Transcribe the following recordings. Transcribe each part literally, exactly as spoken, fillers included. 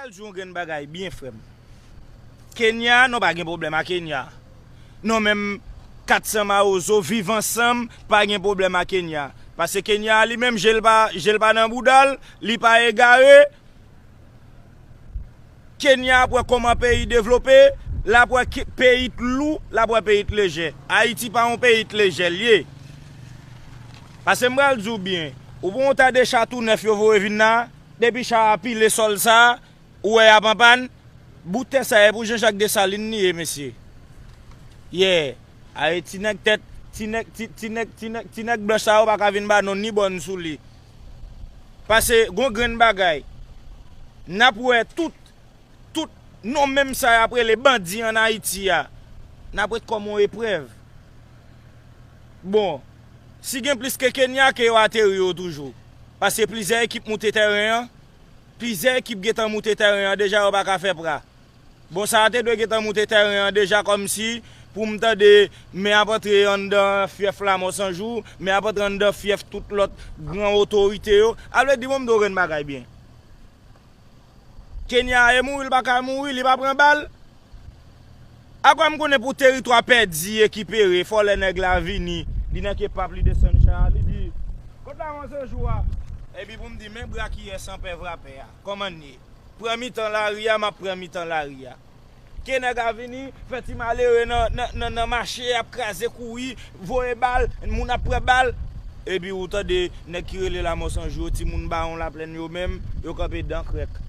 Al di yon grenn bagay byen, frè m. Kenya, nou pa gen pwoblèm a Kenya. Nou menm, kat san Mawozo, viv ansanm, pa gen pwoblèm a Kenya. Paske Kenya, li menm, je l pa, je l pa nan bouda l, li pa egare. Kenya ap wè kòman peyi devlope, l ap wè ke-, peyi t lou, l ap wè peyi t lejè. Ayiti pa yon peyi t lejè l ye. Paske m pral di w byen, ou pran yon ta de cha tou nèf yo voye vin la, depi cha a pile sòl sa a, ou wè y ap anpàn, bout tè sa a e pou Jean Jacques Dessalines li ye, mesye. Yeah. Aye, ti nèg tèt, ti nèg, ti, ti nèg, ti nèg, ti nèg blanch sa yo pa ka vin ba nou ni bòn sou li. Paske gon grenn bagay. N ap wè tout, tout non menm sa y ap rele bandi ann Ayiti a. N ap ret kòm yon eprèv. Bon, si gen plis ke Kenya, ke yo ateri yo toujou. Paske plizyè ekip moute tèren an, plizyè ekip gentan moute tèren an deja, yo pa ka fè pra. Bon, sa a te dwe gentan moute tèren an deja kòmsi pou m tande men ap antre anndan fyèf Lanmò San Jou, men ap antre anndan fyèf tout lòt gran otorite yo. A vle di, bon, m di w grenn bagay byen. Kenya e mouri, li pa ka mouri, li pa pran bal. Akwè m konnen pou teritwa pèdi, ekipere, fò lè nèg la vini, li nan kepap, li desann cha a, li di, "Kot Lanmò San Jou a?" Epi pou m di, "Men brakiyè san pè vrapè a, kòman n ye?" Pran mitan lari a, m ap pran mitan lari a. Ke nèg a vini, fè ti malere nan, nan, nan, nan mache, ap kraze kouri, voye bal, moun ap pran bal. Epi ou tande nèg ki rele Lanmò San Jou yo, timoun Bawon Laplèn yo menm, yo kanpe dan krèk.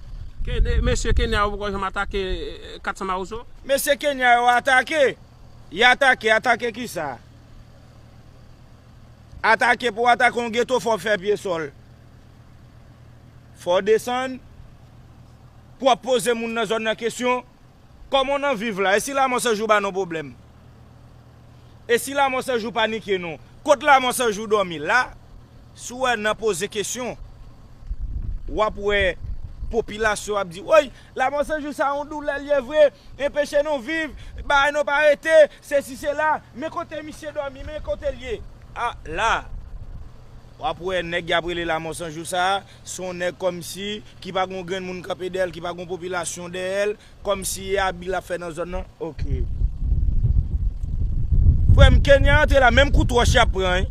Kenya, mesye Kenya yo poko janm atake, eh, kat san Mawozo? Mesye Kenya yo atake. Y atake, atake kisa? Atake pou atake yon geto, fò w fè pye sòl. Fò w desann pou w ap poze moun nan zòn nan kesyon, kòman w nan viv la? E si Lanmò San Jou ba nou pwoblèm? E si Lanmò San Jou panike nou? Kot Lanmò San Jou dòmi? La, si w wè nan poze kesyon, w ap wè popilasyon ap di, "Woy, Lanmò San Jou sa yon doulè l ye vre, enpeche nou viv, bagay nou pa rete, sesi sela, men kote misye dòmi, men kote l ye." A, la, w ap wè nèg y ap rele Lanmò San Jou sa a, se yon nèg kòmsi ki pa gon grenn moun kanpe dèyè l, ki pa gon popilasyon dèyè l, kòmsi e abi l ap fè nan zòn nan. Oke. Frè m, Kenya antre la, menm kout wòch y ap pran, wi.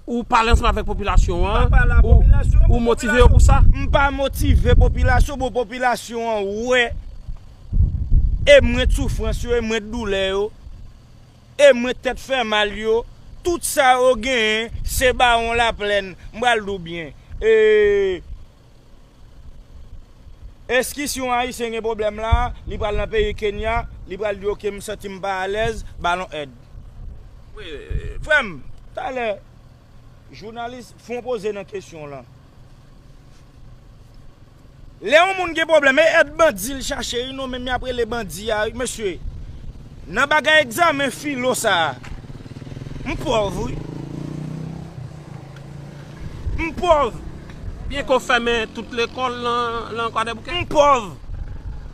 Ou pale ansanm avèk popilasyon an, ou, ou motive yo pou sa? M pa motive popilasyon, bon, popilasyon an wè e mwen soufrans yo, e mwen doulè yo, e mwen tèt fè mal yo. Tout sa yo genyen, se Bawon Laplèn. M pral di w byen. E, Eski si yon Ayisyen gen pwoblèm la, li pral nan peyi Kenya, li pral di, "Oke, m santi m pa alèz, ba l yon èd." Wi, frè m, talè, jounalis fè yon poze nan kesyon lan. Lè yon moun gen pwoblèm, e èd bandi l chache, wi, non, menm y ap rele bandi a, wi, mesye. Nan bagay egzamen filo sa a, m pòv, wi. M pòv. Byen ke w fèmen tout lekòl nan, nan Kwadèboukè? M pòv.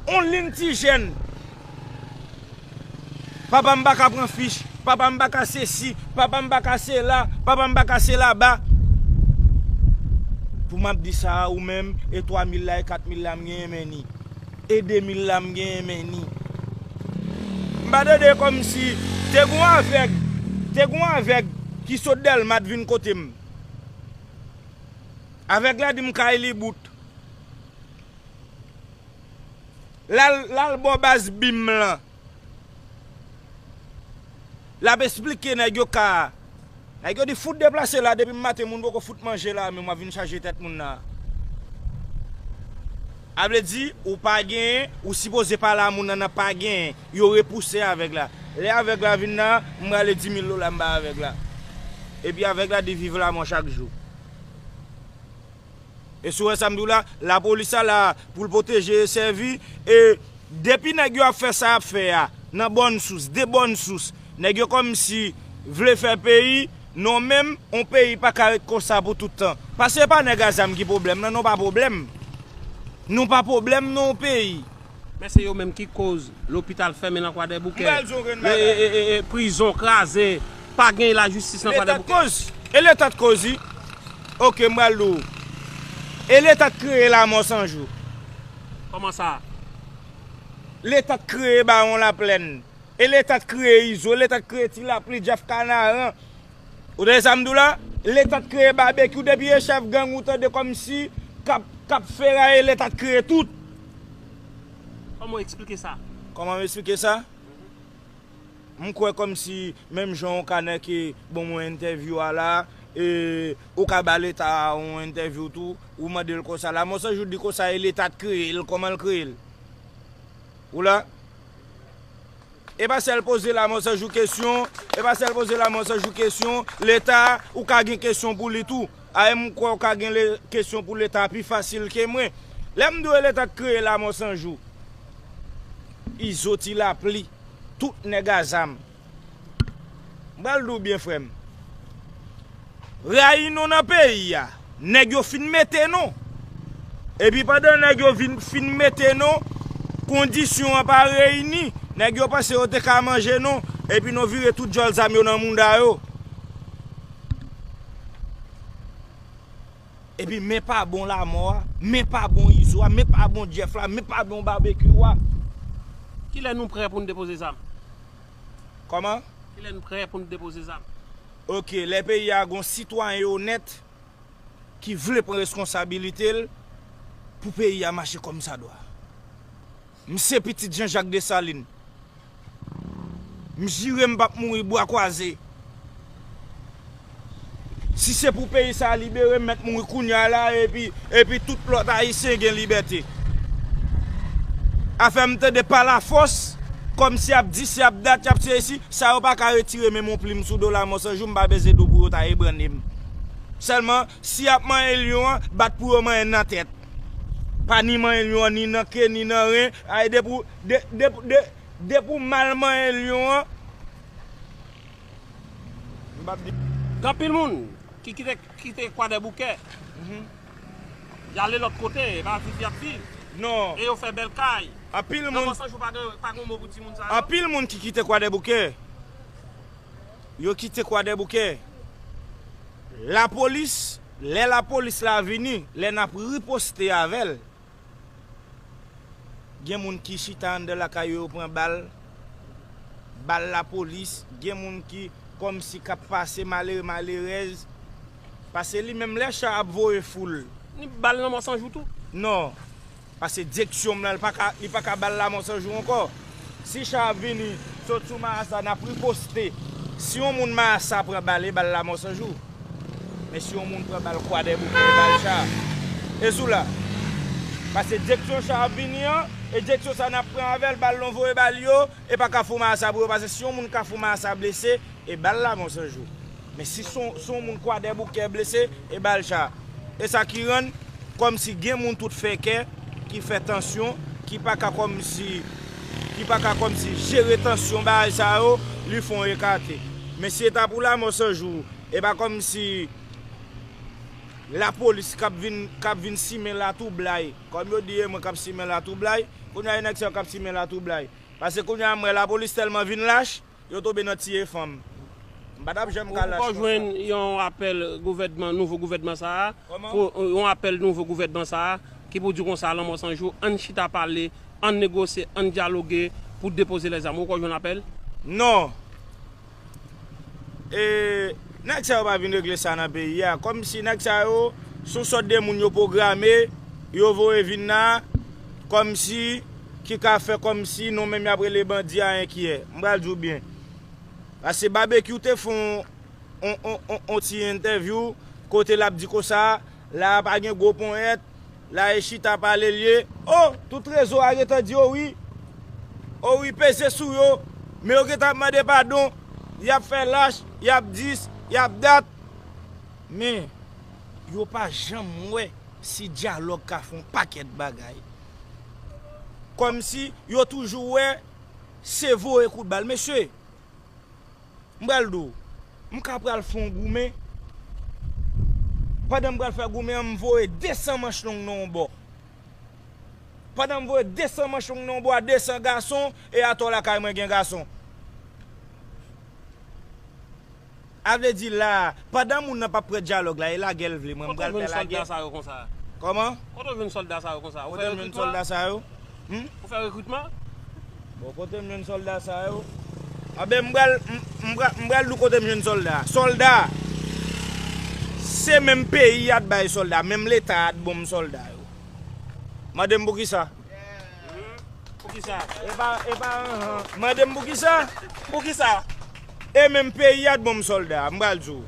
On liy ti jèn. Papa m pa ka pran fich. Papa m pa ka sesi. Papa m pa ka sela. Papa m pa ka selaba. Pou m ap di sa a, ou menm, e twa mil la, e kat mil la, m genyen men ni. E de mil la m genyen men ni. M pa tande kòmsi te gon avèg, te gon avèg ki sot Dèlma t vin kote m. Avèg la di m kay li bout. L al, l al bò baz bim lan. L ap esplike nèg yo ka a. Nèg yo di, "Fout deplase la, depi m maten moun poko fout manje la, men w ap vin chaje tèt moun nan." A vle di, ou pa genyen, ou sipoze pale a moun nan nan pa genyen. Yo repouse avèg la. Lè avèg la vin la, m rale di mil dola m ba avèg la. Epi avèg la di, "Viv Lanmò chak jou." E si w wè sa m di w la, lapolis la la pou l pwoteje e sèvi. E depi nèg yo ap fè sa y ap fè a, nan bòn sous, de bòn sous, nèg yo kòmsi vle fè peyi, non, menm yon peyi pa ka ret konsa pou tout tan. Paske e pa nèg a zam ki pwoblèm nan, nou pa pwoblèm. Nou pa pwoblèm nan yon peyi. Men se yo menm ki koz lopital fèmen nan Kwadèboukè. M pral di w yon grenn bagay. E, e, e, e, prizon kraze. Pa gen lajistis nan Kwadèboukè. Leta t koz. E Leta t koz, wi. Oke, m pral di w. E Leta k kreye Lamò San Jou. Kòman sa? Leta k kreye Bawon Laplèn. E Leta k kreye Izo, Leta k kreye Ti Lapli, Jeff Kanaran. Ou tande sa m di w la? Leta k kreye Babekyou, depi e chèf gang ou tande kòmsi k ap, k ap feraye, Leta k kreye tout. Kòman w eksplike sa? Kòman m eksplike sa? M kwè kòmsi menm jan w ka nèke ban mwen entèvyou a la, e, ou ka ba Leta yon entèvyou tou, ou mande l konsa. Lamò San Jou di konsa e Leta t kreye l, kòman l kreye l? Ou la? E pa sèl poze Lamò San Jou kesyon, e pa sèl poze Lamò San Jou kesyon, Leta, ou ka gen kesyon pou li tou. A, e m kwè w ka gen le, kesyon pou Leta pi fasil ke mwen. Lè m di w e Leta k kreye Lamò San Jou, Izo, Ti Lapli, tout nèg a zam. M pral di w byen, frè m. Rayi nou nan peyi a, nèg yo fin mete nou. Epi pandan nèg yo vin, fin mete nou, kondisyon an pa reyini. Nèg yo panse yo te ka manje nou, epi nou vire tout djòl zam yo nan mounda yo. Epi men pa bon Lamò a, men pa bon Izo a, men pa bon Jeff la, men pa bon Babekyou a. Kilè nou prè pou n depoze zam? Kòman? Kilè n prè pou n depoze zam? Oke, lè peyi a gon sitwayen onèt ki vle pran reskonsabilite l pou peyi a mache kòmsadwa. M se pitit Jean Jacques Dessalines. M jire m p ap mouri bwa kwaze. Si se pou peyi sa a libere, m mèt mouri kounye a la, epi, epi tout lòt Ayisyen gen libète. Afè m tande pa lafòs, kòmsi y ap di, si y ap dat, y ap se isi, sa yo pa ka retire menm yon plim sou do Lamò San Jou, m pa bezwen di w pou yo ta ebranne m. Sèlman, si y ap manyen lyon an, bat pou yo manyen nan tèt. Pa ni manyen lyon an, ni nan ke, ni nan ren. Ay, depi w, de, de, de, depi w mal manyen lyon an, m p ap di. Gen anpil moun ki kite, kite Kwadèboukè. Mhm. Y ale lòt kote, e pa viv y ap viv. Non. E yo fè bèl kay. Anpil moun, Lamò San Jou pa gen, pa gen mo pou di moun sa yo. Anpil moun ki kite Kwadèboukè. Yo kite Kwadèboukè. Lapolis, lè lapolis la vini, lè n ap riposte avè l, gen moun ki chita anndan lakay yo, yo pran bal, bal lapolis, gen moun ki kòmsi k ap pase, malere, malerèz, pase li menm lè cha ap voye foul. Ni bal Lamò San Jou tou? Non. Paske direksyon m nan, li pa ka, li pa ka ba l Lamò San Jou ankò. Si cha ap vini sot sou Marasa, n ap riposte. Si yon moun Marasa pran bal, e ba l Lamò San Jou. Men si yon moun pran bal Kwadèboukè, e ba l cha. E sou la. Paske direksyon cha ap vini an, e direksyon sa n ap pran avè l, bal nou voye ba l yo, e pa Kafou Marasa pou yo pase. Si yon moun Kafou Marasa blese, e ba l Lamò San Jou. Men si son, son moun Kwadèboukè blese, e ba l cha. E sa ki rann kòmsi gen moun tout fè kè ki fè tansyon, ki pa ka kòmsi, ki pa ka kòmsi jere tansyon bagay sa yo, li fè yon ekate. Men si e ta pou Lamò San Jou, e pa kòmsi lapolis k ap vin, k ap vin simen latwoublay. Kòm yo di e mwen k ap simen latwoublay, kounye a e nèg sa yo k ap simen latwoublay. Paske kounye a m wè lapolis tèlman vin lach, yo tonbe nan tiye fanm. M pa t ap janm ka lach konsa. Ou, ou poko jwenn yon apèl gouvènman, nouvo gouvènman sa a? Kòman? Pou, yon apèl nouvo gouvènman sa a, ki pou di konsa, Lanmò San Jou, ann chita pale, ann negosye, ann dyaloge pou depoze lèzam. Ou poko jwenn apèl? Non. E, nèg sa yo pa vin regle sa nan peyi a. Kòmsi nèg sa yo, se yon sòt de moun yo pwograme, yo voye vin la, kòmsi, ki ka fè kòmsi nou menm y ap rele bandi a enkyè. M pral di w byen. Paske Babekyou te fè yon, yon, yon, yon, yon ti entèvyou kote l ap di konsa, la a pa gen gwo ponyèt, la e chita pale l ye. O, tout rezo a gentan di yo wi. O wi, peze sou yo. Men yo gentan ap mande padon. Y ap fè lach, y ap dis, y ap dat. Men, yo pa janm wè si dyalòg ka fè yon pakèt bagay. Kòmsi yo toujou wè se voye kout bal. Mesye, m pral di w, m ka pral fè yon goumen. Pandan m pral fè goumen an, m voye de san manch long nan yon bò. Pandan m voye de san manch long nan yon bò a de san gason, e atò lakay mwen gen gason. A vle di la, pandan moun nan p ap pran dyalòg la, e lagè l vle, mwen m pral fè lagè. Kote w jwenn sòlda sa yo konsa? Kòman? Kote w jwenn sòlda sa yo konsa? Ou fè rekritman? Kote m jwenn sòlda sa yo? Hmm? Ou fè rekritman? Bon, kote m jwenn sòlda sa yo? Anben, m pral, m, m pral, m pral di w kote m jwenn sòlda. Sòlda, se menm peyi a t bay sòlda, menm Leta a t ban m sòlda yo. Mande m poukisa? Poukisa? E pa, e pa, anhan. Mande m poukisa? Poukisa? E menm peyi a t ban m sòlda, m pral di w.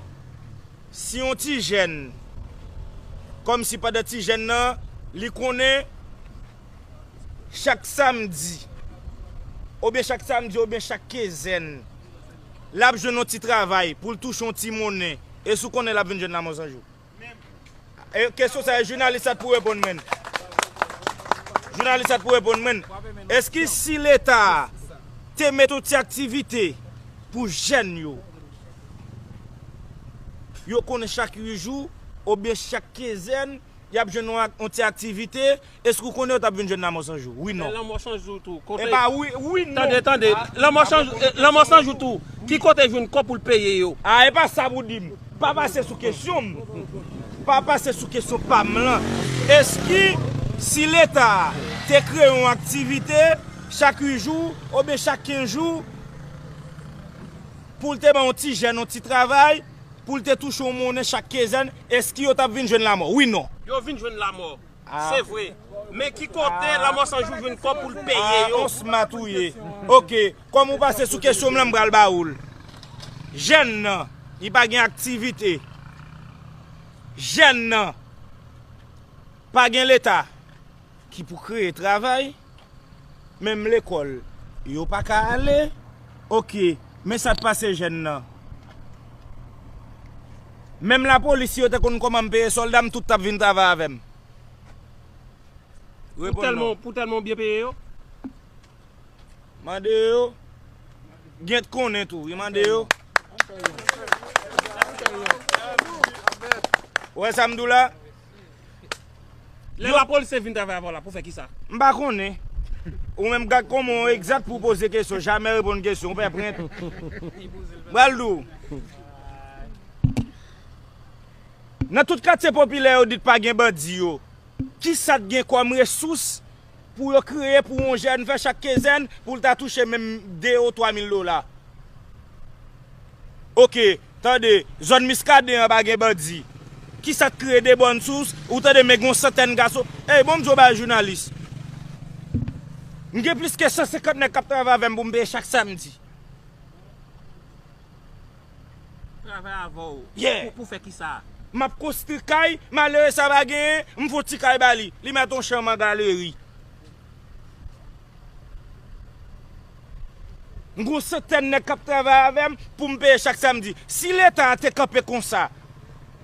Si yon ti jèn, kòmsi pandan ti jèn nan, li konnen chak samdi, oubyen chak samdi, oubyen chak kenzèn, l ap jwenn yon ti travay pou l touche yon ti monnen, èske w konnen l ap vin jwenn Lanmò San Jou? E kesyon sa, e jounalis sa t pou reponn mwen. Jounalis sa t pou reponn mwen. Èske si Leta a te met yon ti aktivite pou jèn yo, yo konnen chak uit jou, oubyen chak kenzèn, y ap jwenn yon ak-, yon ti aktivite, èske w konnen yo t ap vin jwenn Lanmò San Jou? Wi, non. Lanmò San Jou tou. Kote... Epa, wi, wi, non. Tande, tande. Lanmò San Jou, eh, Lanmò San Jou tou. Ki kote jwenn kòb pou l peye yo? A, e pa sa pou di m. Pa pase sou kesyon m. Pa pase sou kesyon pa m lan. Èske si Leta a te kreye yon aktivite chak uit jou, oubyen chak kenz jou, pou l te ban yon ti jèn yon ti travay, pou l te touche yon monnen chak kenzèn, èske yo t ap vin jwenn Lanmò? Wi, non. Yo vin jwenn Lanmò. Ah. Se vre. Men ki kote Lanmò San Jou jwenn kòb pou l peye yo? Ah, on smat ou ye. Oke. Kòm ou pase sou kesyon m lan, m pral ba ou l. Jèn nan, li pa gen aktivite. Jèn nan, pa gen Leta ki pou kreye travay. Menm lekòl, yo pa ka ale. Oke, men sa k pase jèn nan. Menm lapolis, si yo te konn kòman m peye sòlda m, tout t ap vin travay avè m. Pou tèlman, pou tèlman w byen peye yo? Mande yo. Gen t konnen tou, wi, mande yo. Ou wè sa m di w la? Lè lapolis te vin travay avè w la, pou fè kisa? M pa konnen. Ou menm gad kòman w egzak pou w poze kesyon, jamè reponn kesyon, ou pè prent. M pral di w. Nan tout katye popilè yo di t pa gen bandi yo. Kisa t gen kòm resous pou yo kreye pou yon jèn fè chak kenzèn pou l ta touche menm de ou twa mil dola? Oke, tande, zòn Miskaden an pa gen bandi. Kisa k kreye de bòn sous? Ou tande men gon santèn gason. Ey, bon, m di w bagay jounalis. M gen plis ke san senkant nèg k ap travay avè m pou m peye chak samdi. Travay avè w. Yeah. Pou, pou fè kisa? M ap konstwi kay, malere sa pa genyen, m fè yon ti kay ba li. Li mèt yon chanm an galeri. M gon santèn nèg k ap travay avè m pou m peye chak samdi. Si Leta a te kanpe konsa,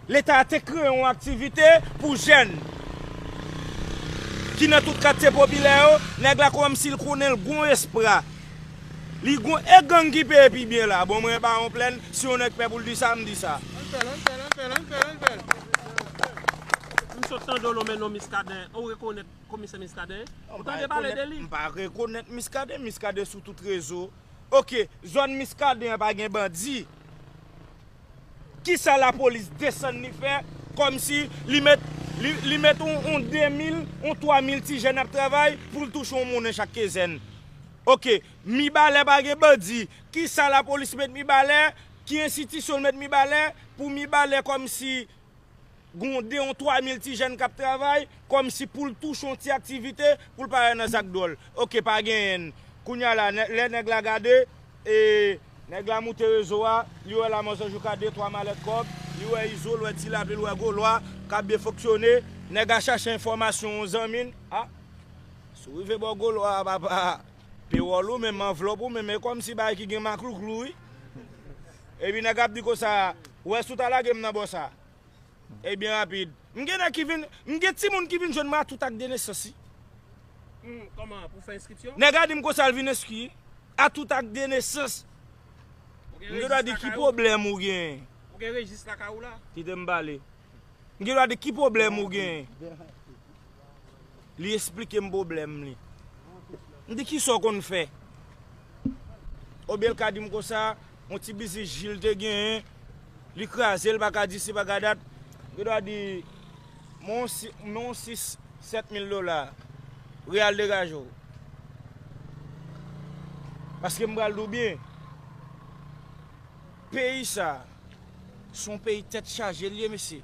Leta a te kreye yon aktivite pou jèn ki nan tout katye popilè yo, nèg la kòmsi l konnen l gon espwa. Li gon, e gang ki peye pi byen la. Bon, mwen pa yon plèn, si yon nèg pè pou l di sa, m di sa. Ann fè l, ann fè l, ann fè l, ann fè l, ann fè l. M sot tande w lonmen non Miskaden. Ou rekonèt Komisè Miskaden? Ou tande pale de li? M pa rekonèt Miskaden, Miskaden sou tout rezo. Oke, zòn Miskaden an pa gen bandi. Kisa lapolis desann li fè? Kòmsi li met, li, li met on, on de mil, on twa mil ti jèn ap travay pou l touche on monnen chak kenzèn. Oke, Mibalè pa gen bandi. Kisa lapolis met Mibalè? Ki enstitisyon l met Mibalè? Pou Mibalè kòmsi gon de, on twa mil ti jèn k ap travay, kòmsi pou l touche on ti aktivite, pou l pa rete nan zak dwòl. Oke, pa genyen. Kounye a la, nè-, lè nèg la gade, e, nèg la moute rezo a, li wè Lanmò San Jou ka de twa malèt kòb, li wè Izo, l wè Ti Lapli, l wè Golwa, k ap byen fonksyone, nèg la chache enfòmasyon yon zanmi l. A, si w rive bò Golwa a, papa, pewòl ou menm, anvlòp ou menm, e kòmsi bagay ki gen maklouklou, wi. Epi nèg ap di konsa, ou wè si w ta lage m nan bò sa. E byen rapid. M gen nèg ki vin, m gen timoun ki vin jwenn mwen a tout ak de nesans, wi. Hmm, kòman, pou fè enskripsyon? Nèg la di m konsa l vin enskri a tout ak de nesans. M gen dwa di ki pwoblèm ou genyen? Ou gen rejis lakay ou la? Kite m pale. M gen dwa di ki pwoblèm ou genyen? Li esplike m pwoblèm li. M di, "Kisa w konn fè?" Oubyen l ka di m konsa, yon ti biznis Jil te genyen, li kraze, l pa ka di si, pa ka dat. M gen dwa di, Men yon si- men yon sis, sèt mil dola, reyal degaje w. Paske m pral di w byen, peyi sa, se yon peyi tèt chaje l ye, mesye.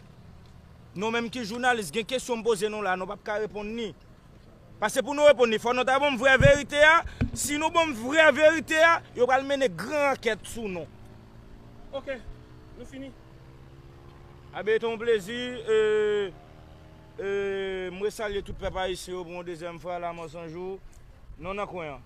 Nou menm ki jounalis, gen kesyon m poze nou la, nou p ap ka reponn ni. Paske pou nou reponn ni, fò nou ta ban m vrè verite a. Si nou ban m vrè verite a, yo pral mennen gran ankèt sou nou. Ok, nou fini. Abe, te yon plezi. E, e, mwen salye tout pèp ayisyen yo pou yon dezyèm fwa la, mwen sanjou. Nou nan kwen an.